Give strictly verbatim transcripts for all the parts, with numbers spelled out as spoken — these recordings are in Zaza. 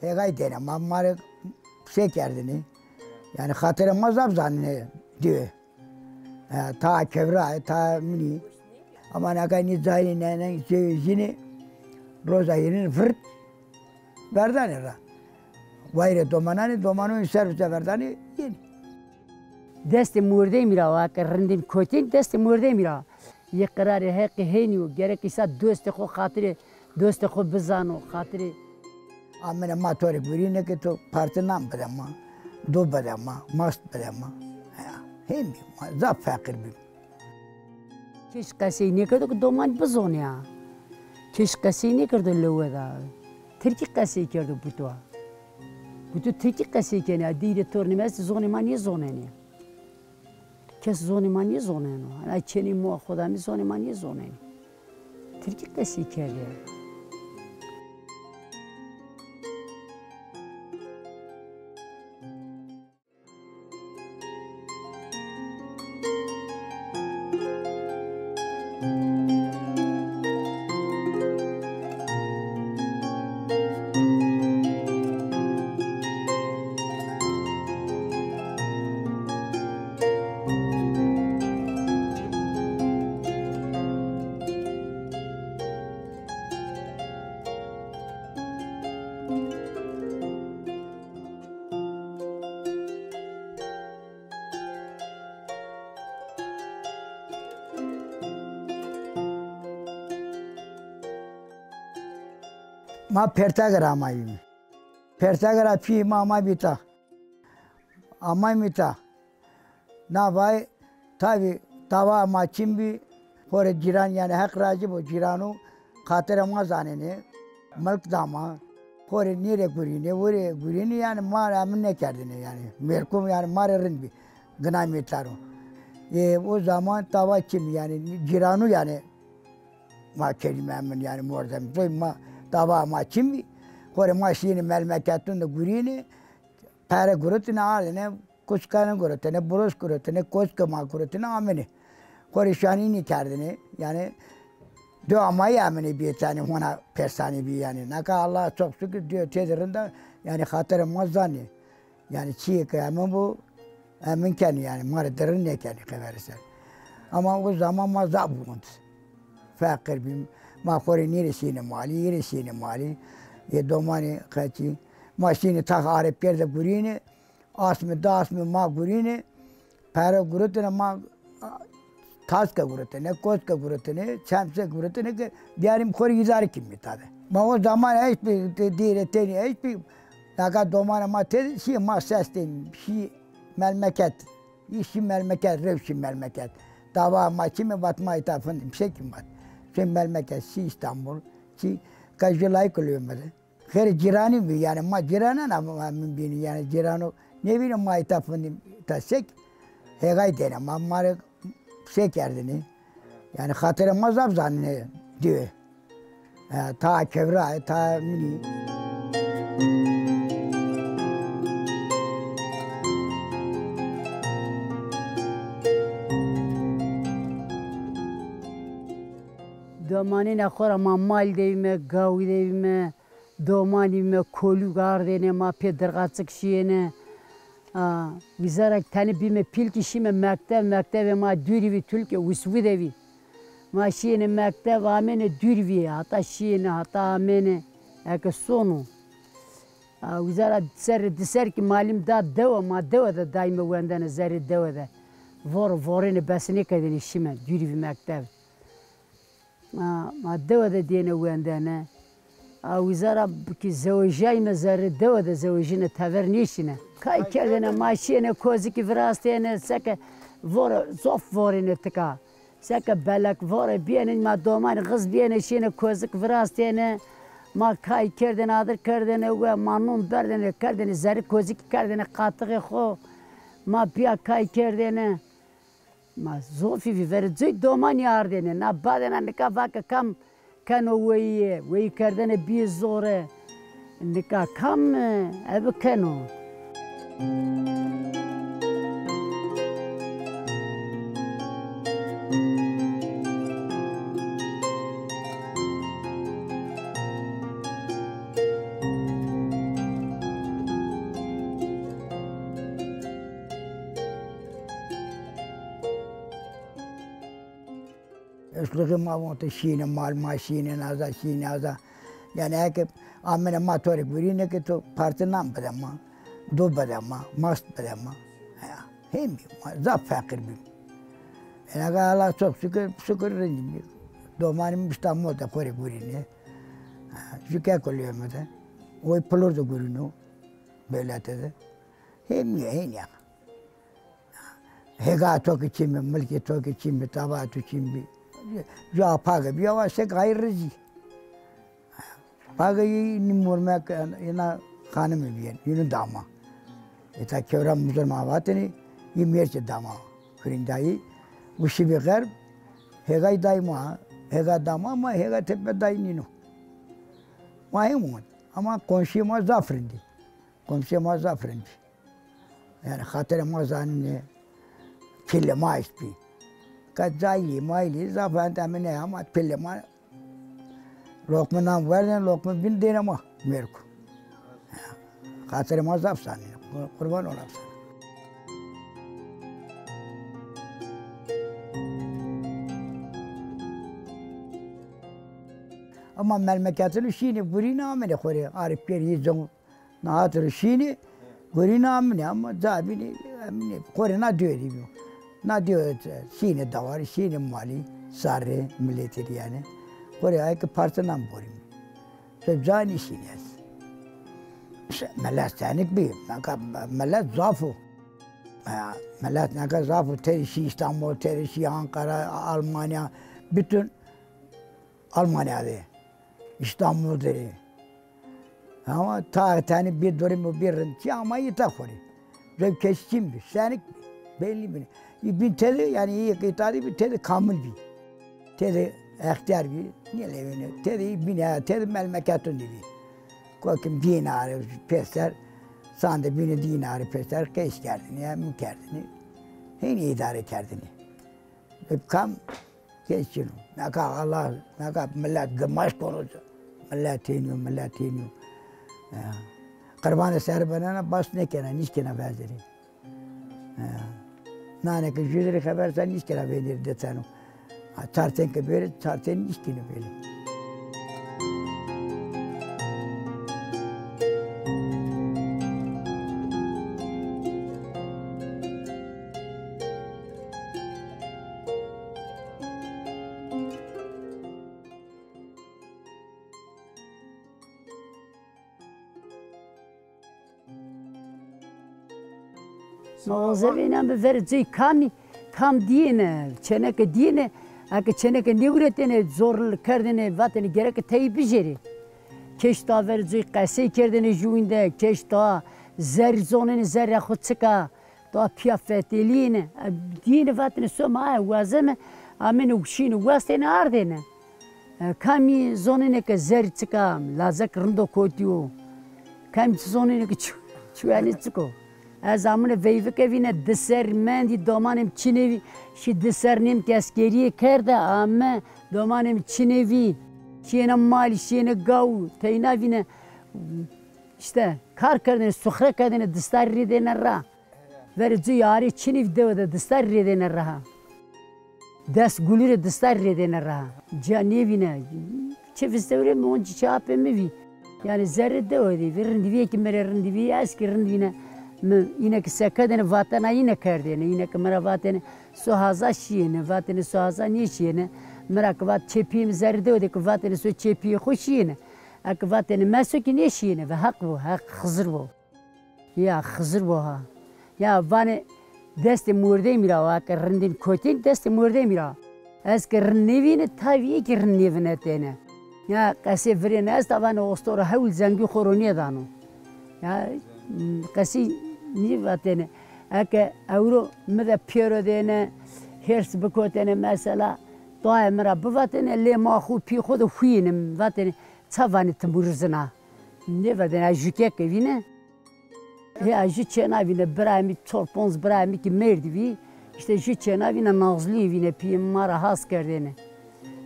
Hêgay dêne ma, ma rê se kerdinî? Yanî xatirê ma zaf zanîne diye. E, ta kevra, ta minî. Ama naka nî cayî nene, cayî jînî, roza hîrin vırt verdanê ra. Wayirê domananê, domanonî ser uca verdanê, yenî. Destê mordemî ra wa ke rindîn kotîn, destê mordemî ra. Yê qirarê Heqî hênî yo, gerek îsa dostê xo xatirê, dostê xo bizano, xatirê. Amine ma to rê gurîne ke to parti nan bide ma, do bide ma, mast bide ma. Ya, hênî ma, zaf feqîr bîm. Kes qesey nêkerdo ke doman bizonê ya. Kes qesey nêkerdo lewe da. Tirkî qesey kerdo buto. Buto tirkî qesey kenê ya. Dîrê tornê mi estê zonê ma nêzonenê. Kes zonê ma nêzoneno. Ay çênê moa xo da mi zonê ma nêzonenê. Tirkî qesey kerdê ya. Ma Pertege ra amayîme. Pertege ra pîyê ma amaybî ta. Amaymî ta. Na vay, tabî, tawa ma çin bî, xo rê cîran, yanî Heq racî bo, cîrano xatirê ma zanenê, milk da ma, xo rê nêrê gurînê, wirê gurînê, yanî ma rê emin nêkerdêne, yanî mêrkum, yanî ma rê rind bî, ginay mêtaro. Ê, o zaman tawa çin bî, yanî cîrano, yanî ma kerîme emin, yanî mordem, zoy ma, tawa ma çin bî, xo rê ma şîyêne melmeketun de gurînê, pere gurutine ardêne, kuçkane gurutine, buruş gurutine, koçke ma gurutine amêne. Xo rê şanînî kerdêne, yanî do amayî amêne bîye, yanî hona persanî bî yanî. Naka Allah çok şükür diyor têde rind a, yanî xatirê ma zanî. Yanî çîyê ke emin bo, emin kenî yanî, ma rê dirin nêkenî qeverî ser. Ama o zaman ma zaf bûn. Feqîr bîm. Ma xo rê nêrê şîyêne malî, yê rê şîyêne malî. Yê domanê qeçî. Ma şîyêne tax arepkerde gurînê, asmî, di asmî ma gurînê, pere gurutine ma, taske gurutine, koske gurutine, çemse gurutine ke biyarîm xo rê îdare kîm mîta de. Ma o zaman eşt bî, dîre tenî eşt bî, naka domanê ma têde şî ma ses tenî, şî melmeket. Î şî melmeket, rew şî melmeket. Tawa ma çin bî, vat ma îta findîm, se kîm vat. Şî melmeket, şî Îstanbul, şî ka jû layik lewê mi de. Xêrê cîranî bî, yanî ma cîranan a, ma min bînî, yanî cîrano nêbîne ma îta findîm, îta sek, hêgay dêne ma, ma rê se kerdêne. Yanî xatirê ma zaf zanîne diye. E, ta kevra, ta minî. Domanîna xo ra ma mal de bîme, gawî de bîme. Domanî bîme, kolûk ardêne, ma pê dirxaçik şîyêne. A, wîza ra tenê bîme pîl kî şîme mekteb, mektebê ma dûrî vî, tulkê Wiswî de vî. Ma şîyêne mekteb, amêne dûrî vî, hata şîyêne, hata amêne. Eke sono. A, wîza ra serrê di ser kî malîm da dewe, ma dewe de dayme wendene, zerrê dewe de. Voro, vorêne bes nêkerdêne şîme, dûrî vî mekteb. Ma, ma dewe de dêne wendene. A, wîza ra kî zewejîyayme zerrê dewe de zewejîne, tever nêşîne. Kay kerdêne, ma şîyêne kozikî virastêne, seke vore, zof vorêne tika. Seke belek vore bîyêne, ma domanî xiz bîyêne, şîyêne kozik virastêne. Ma kay kerdêne, adir kerdêne we, ma non berdêne, kerdêne zerrê kozikî kerdêne qatixê xo. Ma pîya kay kerdêne. Ma zofî vî verê coy domanî ardêne. Na badêna nika vake kam keno weyîye, weyî kerdene bîyê zore. Nika kam, e, ebi keno. Işluxê ma vonte şîne, mal ma şîne, naza şîne, aza. Yanî eke amine ma to rê gurîne ke to parti nan bide ma, do bide ma, mast bide ma. Ya, hên bî, ma zaf feqîr bî. Ena ke Allah çok şükür, şükür rind bî. Domanî mi İstanbul de xo rê gurîne. Ha, ju keko lê mi de. Oy Pilur de gurîno, Bêlete de. Hên bî, hên ya. Hêga to ki çin bî, milkê to ki çin bî, tava to çin bî. Ju a page bîya wa se gayî rizî. Page yî nî mormek, ina xanimî bîyen, yînû dama. Îta kewra muzir ma vatêne, yî mêrçê dama. Firîndayî, û şibî xerb, hêgay day ma, hêga dama ma, hêga tepe day nîno. Ma hên won. Ama komşî ma zaf rindî. Komşî ma zaf rindî. Yanî xatirê ma zanîne, pîlê ma est bî. Ka cayî, mayîlî zaf endamîne ama pîlê ma loqme nan werdên, loqme bîn dêne ma mêrku. Xatirê ma zaf zanîne. Qurban olam sana. Ama melmeketino şîne, gurîne amêne xo rê, arê pêrî zon. Na hatiro şînî, gurîna amine ama ca bînî, amine, xo rê na diyo dî bîyo. Na diyo şînî dawarî, şînî malî, sarrê, miletî rê yanî. Xo rê ayê ke parti nan borî. Seb ca nîşînî ez. Milet senik bî, naka milet zaf o. Ha, milet naka zaf o, tedî şî İstanbul, tedî şî Ankara, Almanya, bütün Almanya de, İstanbul de. Ama ta tenî bir durum û bir rind çi ama îta xo rê. Zewk kes çin bî, senik bî, belli bî. Î bîn tede, yanî î îta de bî, tede kamil bî. Tede extiyar bî, nêlewêne. Tede î bîn ya, tede melmeketun de bî. Kokim dîn arê pêser, sande bîne dîn arê pêser, qeş kerdinî, ya min kerdinî. Hênî îdare kerdinî. Kam kes çin o. Naka Allah, naka milet gimaş kono. Milet hênî yo, milet hênî yo. Ya. Qirbanê ser benena, bas nêkena, nîşkena vezirî. Ya. Nane ke jû dirî xeber sa nîşkena venir deteno. Ha, çarten ke bêrê, çarten nîşkeno bêrê. Ma wazevêna mi verê cey kamî, kam dîyêne, çêneke dîyêne, eke çêneke nêguretêne, zor kerdêne, vatêne gereke teyî bijêrê. Keş ta verê cey qesey kerdêne jûwîn de, keş ta zerrî zonêne, zerrê xo çik a. Da pîya fetelîyêne, e, dîyêne vatêne some aye wazeme, amêne şîne westêne ardêne. E, kamî zonêne ke zerrî çik a, lazek rindo kotîyo. Kamî zonêne ke çu-, çuwenê çik o. Ez amune veyvike vîne di serrî mendî, domanê mi çinê vî, şî di serrî nêm ke eskerîye kerde, ame, domanê mi çinê vî. Şîyêne malî, şîyêne gaw, teyna vîne, îşte, kar kerdêne, suxre kerdêne, distarî rêdêne ra. Verê cû yarê çinî dewe de distarî rêdêne ra ha. Des gulî rê distarî rêdêne ra ha. Ca nêvîne. Çi vistewrê mi, oncî çi apê mi vî. Yanî zerrê dewe de vî. Rindîvîyê ki mi rê rindîvî, ez ki rind vîne. Mi îne ki sekedêne vatena îne kerdêne. Îne ki mi ra vatêne so haza şîyêne, vatêne so haza nêşîyêne. Mi ra ki vat çê pîyê mi zerrê dewe de ki vatêne so çê pîyê xo şîyêne. Eke vatêne meso ki nêşîyêne ve heq bo, heq Xizir bo. Ya Xizir bo ha. Ya vanê destê mordemî ra wa ke rindên kotên destê mordemî ra. Ez ke rind nêvîne, tavî yê kî rind nêvinetêne. Ya qesê virêne esta vanê ostora hewl zengî xo ro nêdano. Ya, m, qesî nêvatêne. Eke ewro mi de pêro dêne, hêrs bikotêne mesela, dua mi ra bivatêne, lê ma xo pî xo de huyêne, vatêne, ça vanê ti murizin a? Nêvatêne, ez jûkeke vîne. Hê, a jû çêna vîne, birayê mi, çor ponc birayê mi kî merdî vî. Îşte jû çêna vîne, nazlîyê vîne, pîyê mi ma ra has kerdêne.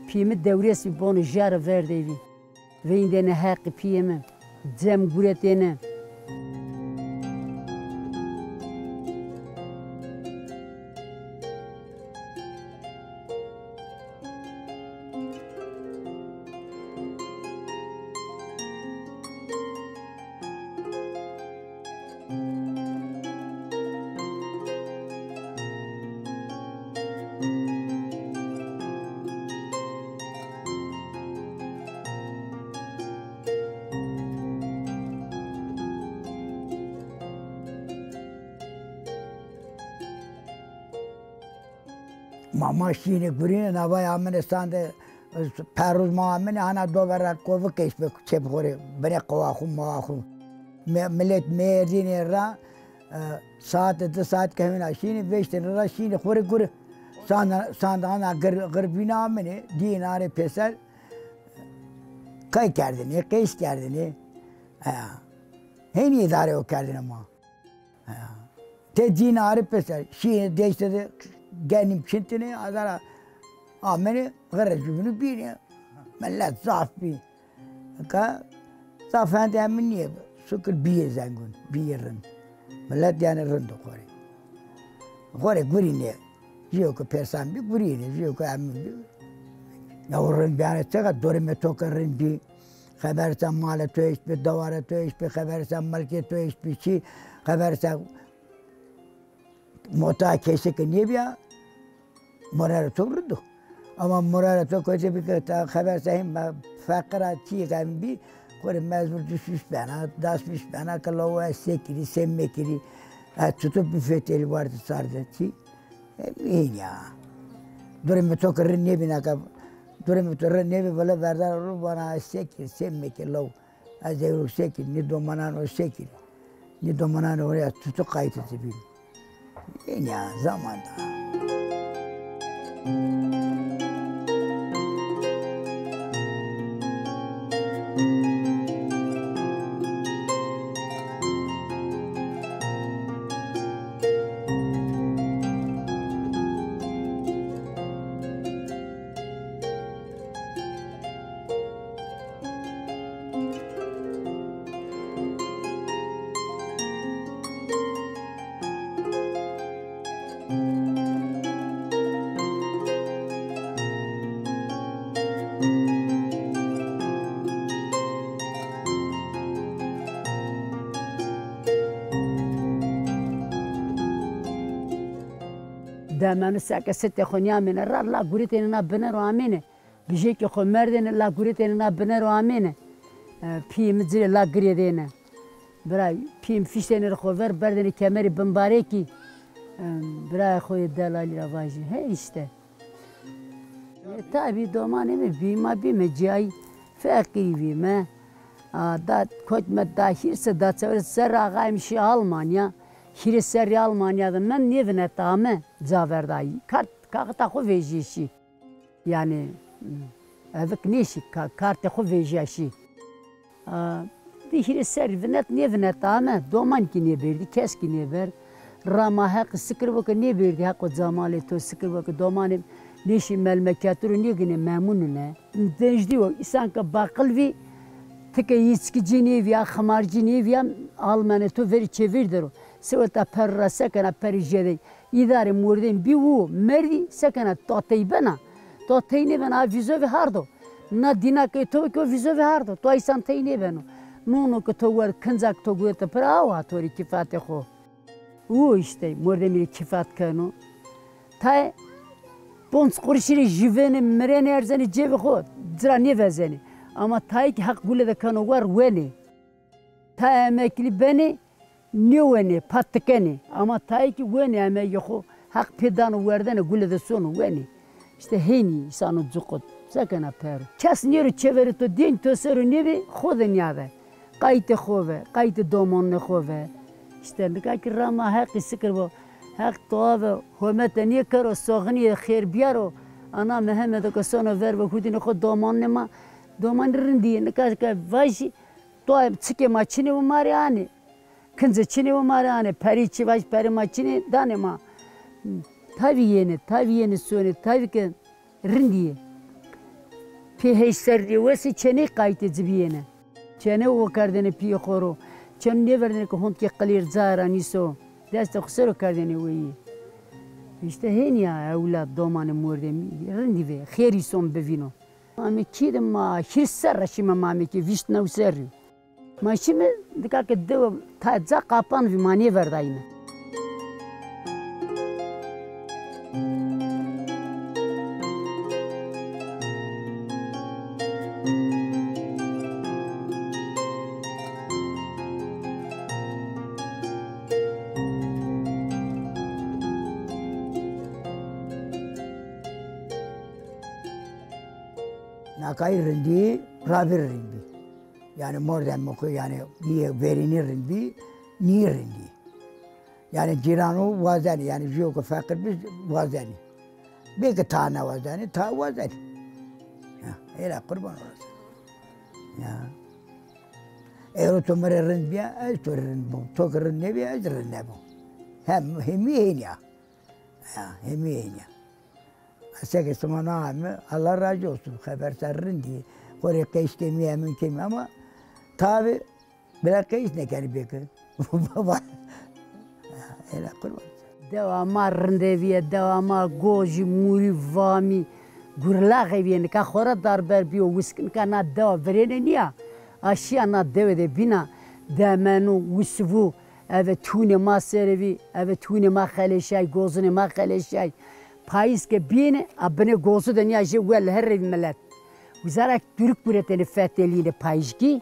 Pîyê mi dewrês vî, bono jare verdê vî. Veyndêne heqî pîyê mi, cem guretêne. Ma, ma şînê gurîne, navay amine sande, perruz ma amine, hana do vera kovik eşbe çep xo rê, binê qowa xo, mowa xo. Mi-, milet mêrdînê ra, e, saate di saat ke hewna şînê, veştêne ra şînê xo rê guri. Sanda, sanda hana gir-, girbîne amine, dîyêne arê pêser, kay kerdêne, qeys kerdêne. E, hênî îdare o kerdêne ma. Te dîn arê pêser, şî deşte de genim çintine, azara amene, xirre cübünü bîne. Millet zaf bî. Ka zaf hende emin niye, şükür bîye zengun, bîye rind. Millet yani rind o xore. Xore gurine. Jiyo ki pêrsan bî, gurine. Jiyo ki emin bî. Ya o rind bîyane çeka, dorime to ki rind bî. Xeber se malê to eşt bi, dewara to eşt bi, xeber se milkê to eşt bi, çi, xeber se mota kesê ke nêbîya, moralê to rind o. Ama moralê to kotê bî ke ta xeber se hîn feqîr a, çîyêk hîn bî, xo rê mecbur dişmiş bena, daşmiş bena ke lawo ez se kirî, se mekirî, ez çito bifetelî werte sar de çî. E, hîn ya. Durumê to ke rind nêbî naka, durumê to rind nêbî, vila verdar ro vana ez se kir, se mekir law. Ez ewro se kir, nê domanan o se kir. Nê domanan o ya tutu qaytê zibîn. Hîn ya, zaman da. Demenu seke sitê xo nîyamêne ra, la guretêne na bine ro amêne. Bijêkê xo merdêne, la guretêne na bine ro amêne. E, pîyê mi ci rê la girêdêne. Bira, pîyê mi fîştêne rê xo ver, berdêne kemerê bimbarekî. E, birayê xo yê delalî ra vajî. He îşte. E, tabî domanê mi bî, ma bîme cayî, feqîrî bîme. A, da kot me da hîrse da çewres serre axayê mi şî Almanya. Hîrê serrî Almanya de mend, nêvineta ame, ca verdayî. Kart, kaxita xo vejîyê şî. Yanî, evik nêşî, ka-, kartê xo vejîya şî. A, di hîrê serrî vinet, nêvineta ame, doman kî nêberdî, kes kî nêberd. Rama Heqî sikir bo ke nêberdî, Heqo camalê to sikir bo ke domanê nêşî melmeketî ro nêginê memûnine. Dejdî o, îsan ke baqil vî, ti ke yîçkicî nêvîya, ximarcî nêvîya, almenê to verî çêvir der o. Seweta perî ra sekena perî jêdey. Îdarê mordem bî wu, merdî, sekena, to tey bena. To tey nêbena, a vîzovî hard o. Na dîna ke to ke o vîzovî hard o. To îsan tey nêbeno. Nono ke to werd, kinca ke to guretê pira, awa to rê kîfatê xo. Wu îşte, mordemî rê kîfat keno. Tayê ponc qurişî rê jîvenê, mirenê, erzenê cêbê xo, ci ra nêvezenê. Ama tayê kî Heq gule de keno war, wenê. Tayê emeklî benê, nêwenê, patikenê. Ama tayê kî wenê emegê xo, Heq pê dano werdene, gule de sono, wenê. Îşte hênî îsano cuqut, sekena pêro. Kes nêro çêverê to, dênc to ser o nêbê, xo de nîyade. Qaytê xo ve, qaytê domonê xo ve. Îşte nika kî rama Heqî sikir bo. Heq toa ve homete nêkero, soxinîyê xêr bîyaro. Ana Mehemmedo ke sono ver ve hurdînê xo domonê ma. Domanî rindî yê, nika ke vajî, toa çikê ma çinê û ma rê anê. Kincê çinê û ma rê anê, perî çi vaj, perê ma çinê, danê ma. Tavî yenê, tavî yenê sonê, tavî ke rindî yê. Pê heşt serrî wesê çeney qaytê ci bîyêne. Çene o kerdêne pîyê xo ro. Çeno nêverdêne ke hondkê qilêr cayê ra nîso. Destê xo ser o kerdêne weyî. Îşte hênî ya ewlad, domanê mordemî rindî vê. Xêr îson bivîno. Ame kî de ma hîris serre şîme, ma ame kî vîst new serrî. Ma şîme, dika ke dewe ta ca qapan vî, ma nêverdayîme. Nakayî rindî, ravîr rind bî. Yanî mordemê xo, yanî nîyê verênî rind bî, nîyê rindî. Yanî cîrano wazenî, yanî jûyo ke feqîr bî wazenî. Bê ke ta newazenî, ta wazenî. Ya, hêla qurban ola se. Ya. Ewro to mi rê rind bîya, ez to rê rind bom. To ke rind nêbîya, ez rind nebom. Hem, hemî hênî ya. Ya, hemî hênî ya. Seke sima na ame, Allah razî olsun. Xeber ser rindî. Xo rê qeys kemî, emin kemî ama tabî bila qeys nêkenî bê ke. Baba. Ela qurban. Dewa ma rindevîye, dewa ma gojî, mûrî, vamî, gurlaxê vîye. Nika xora darber bîyo, wisk nika na dewa virêne nîya. A şîya na dewe de bîna, demenu, wisivû, eve tûnê ma serevî, eve tûnê ma xeleşay, gozinê ma xeleşay. Payîz ke bîne, a binê gozu de nîya jê wel herrevî milet. Wizara duruk guretêne fetelîne payîzkî.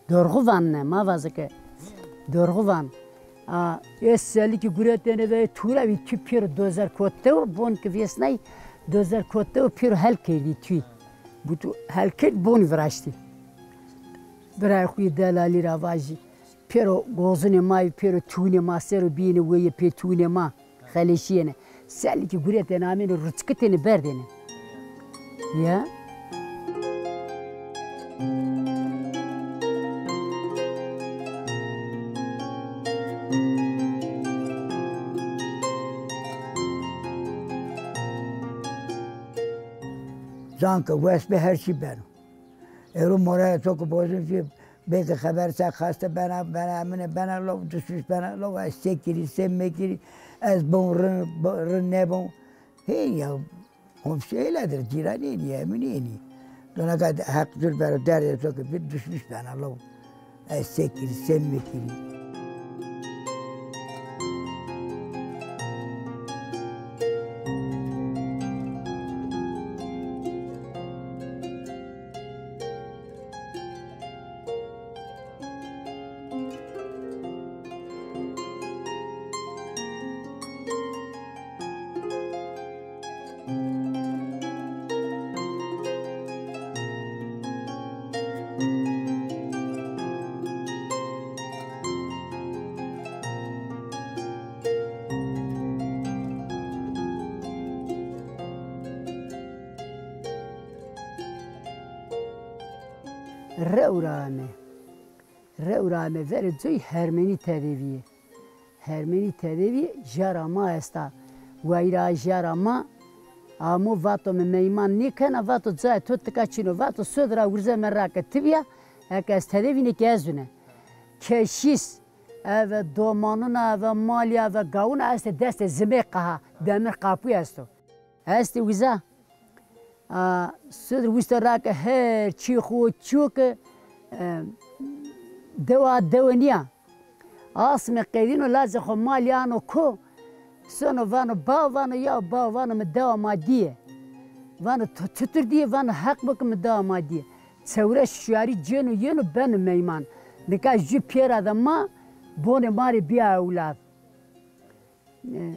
Dorxu van ne, ma vaze ke. Dorxu van. A, ê selikî guretêne ve tûra vî tû pêro dozer kotew, bon ki vêsnay, dozer kotew pêro hel kerdî tû. Bu tû hel kerd, bon viraştî. Birayê xo yê delalî ra vajî. Pêro gozinê ma yê, pêro tûnê ma ser o bîyêne weyê pê tûnê ma. Xeleşîyêne. Selikî guretêne, amêne ruçkitêne berdêne. Ya. Zan ke wes bê her çî beno. Ewro moralê to ke bozin zî, belkî xeber ser xaste bena, bena, emine bena law, duşmiş bena law, ez se kirî, se mekirî, ez bon rin, bo-, rin nebon. Hênî ya, komşu êledir, cîran hênî, emin hênî. Dona ke heq cur bero derdê to ke bî, duşmiş bena law. Ez se kirî, se mekirî. Rew ra ame. Rew ra ame verê coy Hermenî tede vîye. Hermenî tede vîye, jara ma esta. Wayîra jara ma amo, vato mi meyman nêkena, vato cayê to tika çin o, vato sode ra wurze mi ra ke ti bîya, eke ez tede vîne ke ez vîne. Keşîs, eve domanuna, eve malî, eve gawuna estê destê zimê qaha, demir qapû esto. Estê uza. A, sudr wista ra ke her çî xo çû ke, e, dewa dewe nîya. Asmê qedîno lacê xo malî ano ko, sono vano, baw vano, ya baw vano, mi dewa ma dîye. Vano, to çitur dîye? Vano, heq bo ke mi dewa ma dîye. Çewres şarî cêno yeno beno meyman. Nika jû pêra de ma, bonê ma rê bîya ewlad. E,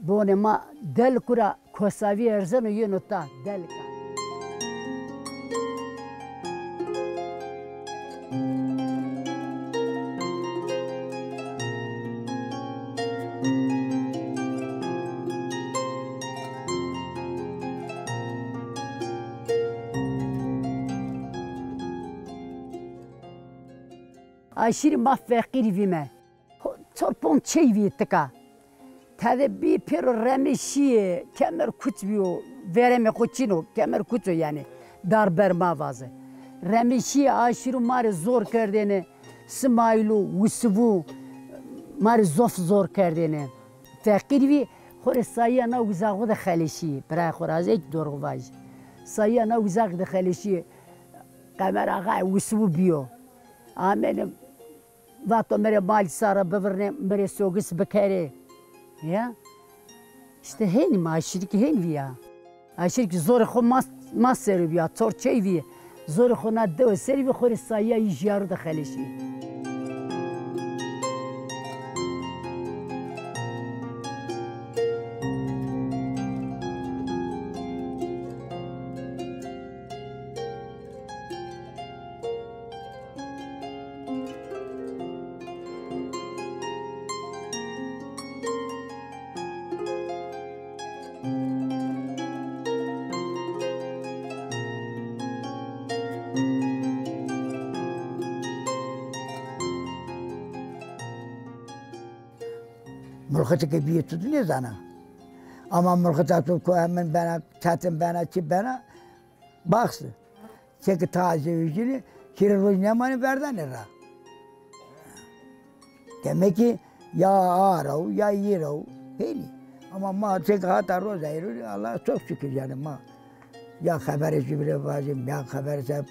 bonê ma Delku ra Kosavî erzeno yeno ta Delka. Aşîrî ma feqîrî vîme. Ho-, çor ponc çey vî tika. Tede bî pêro remê şîyê, kemer kuç bîyo, veremê xo çin o, kemer kuç o yanî, darber ma vaze. Remê şîyê aşîrû ma rê zor kerdêne, simayîlû, wisivû, ma rê zof zor kerdêne. Feqîr vî, xo rê sayîya na uzaxo de xeleşîyê, birayê xo ra ez ey dorxu vajî. Sayîya na uzaxî de xeleşîyê, Qemer Axayê wisivû bîyo. Amêne, vato mi rê malî sara bivirnê, mi rê sogis bikerê. Ya. Îşte hênî ma aşîrî kî hênî vîya. Aşîrî kî zorê xo ma, ma ser o vîya, çor çey vîyê. Zorê xo na dewe serî vî, xo rê sayîya yî jîyarû de xeleşîyê. Mulxitî ke bîyê tu, tu nêzana. Ama mulxita tu ku emin bena, çetin bena, çi bena, baxsi. Çeki ta zewicînî, hîrê roj nêmanê verdanê ra. Demek ki ya a ra o, ya yî ra o, hênî. Ama ma çeki hata roza hîrê, Allah'a çok şükür yani ma. Ya xeberê jûbîne vajîm, ya xeberê se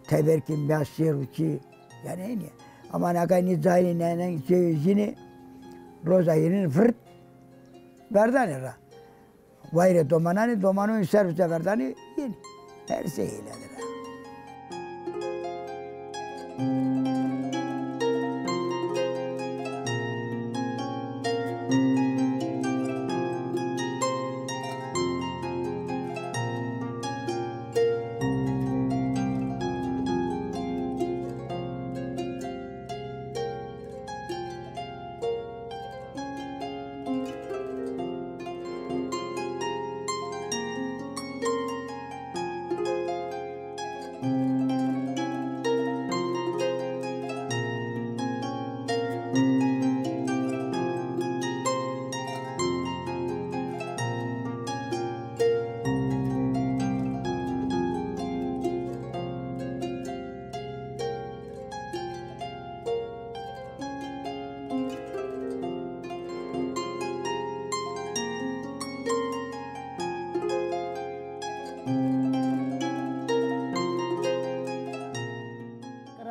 teber kîm, ya şêr û çî. Yani hênî. Ama naka nî cayî nênê zewicînî, roza hîrînî virt verdanê ra. Wayîrê domananî, domanûnî ser uca verdanî, yenî. Her şey êledir.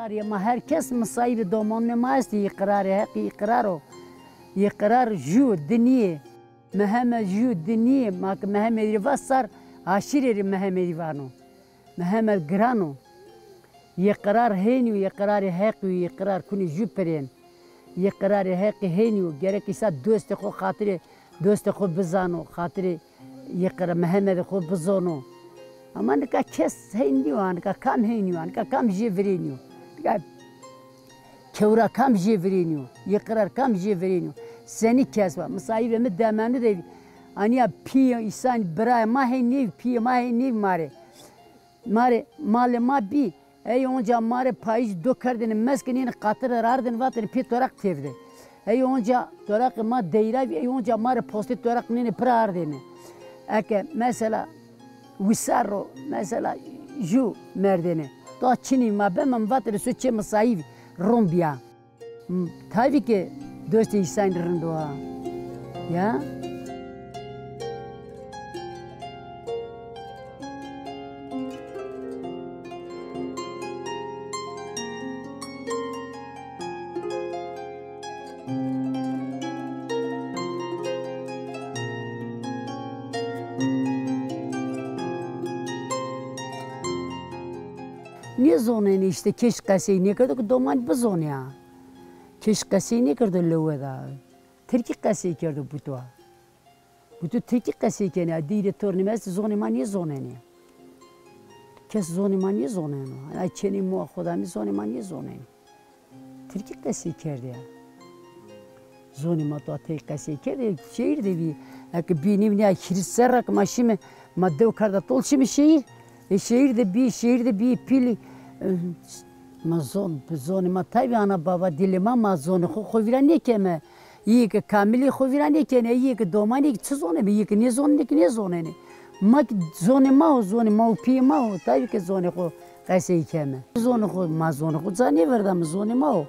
Qirarê ma, her kes misayîbê domanûnê ma estê, yê qirarê Heqî, yê qirar o. Yê qirar jû, di nîyê. Mihemed jû, di nîyê. Ma ke Mihemedî rê va sar, aşîrê rê Mihemedî vano. Mihemed giran o. Yê qirar hênî yo, yê qirarê Heqî yo, yê qirar kunê jû pirên. Yê qirarê Heqî hênî yo, gerek îsa dostê xo, xatirê dostê xo bizano, xatirê yê qira Mihemedê xo bizono. Ama nika kes hên nîyo, nika kam hênî yo, nika kam jê virênî yo. Nika kewra kam jê virênî yo, yê qirar kam jê virênî yo. Senî kes wa, misayîbê mi demenû de anîya pîyê îsanî, birayê ma hên nêvî, pîyê ma hên nêvî ma rê. Ma rê, malê ma bî. Ey onca ma rê payîz do kerdêne, meskê nêne, qatire ra ardêne, vatêne pê toraq têvde. Ey onca toraqê ma deyra vî, ey onca ma rê postê toraq nêne, pira ardêne. Eke mesela wisar ro, mesela jû merdêne. Da çinî ma beme, mi vatêne so çê misayîvî, ron bîya. Tabii ki dostê îsanî rind o ha. Ya. Nêzonenê îşte, kes qesey nêkerdo ke domanî bizonê ya. Kes qesey nêkerdo lewe da. Tirkî qesey kerdo buto. Buto tirkî qesey kenê ya. Dîrê tornê mi estê, zonê ma nêzonenê. Kes zonê ma nêzoneno. Ay çênê moa xo da mi, zonê ma nêzonenê. Tirkî qesey kerdê ya. Zonê ma to tey qesey kerdê, şehîr de bî. Eke bî nîv nîya hîris serra ke ma şîme, ma dew kerda tol şîme şehîr. E, şehîr de bî, şehîr de bî pîlî. E, ma zon, zonê ma taybî ana baba dilê ma, ma zonê xo xo vîra nêkeme. Yê ke kamilî xo vîra nêkenê, yê ke domanî ke çi zoneme, yê ke nêzonenê ke nêzonenê. Ma ke zonê ma o, zonê ma û pîyê ma o, taybî ke zonê xo qesey keme. Zonê xo, ma zonê xo ca nêverdame, zonê ma o.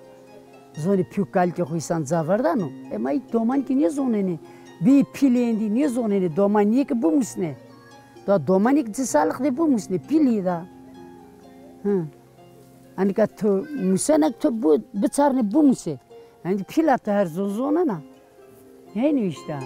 Zonê pî û kalikê xo îsan ca verdano. E, ma î domanî ke nêzonenê. Bî pîlê êndî nêzonenê, domanî yê ke bimusnê. Da domanî ke ci salix de bimusnê, pîlî da. Hı. Anika to musena ke to bu, biçarnê bimusê. Yanî pîla to her zon zonena. Hênî îşte.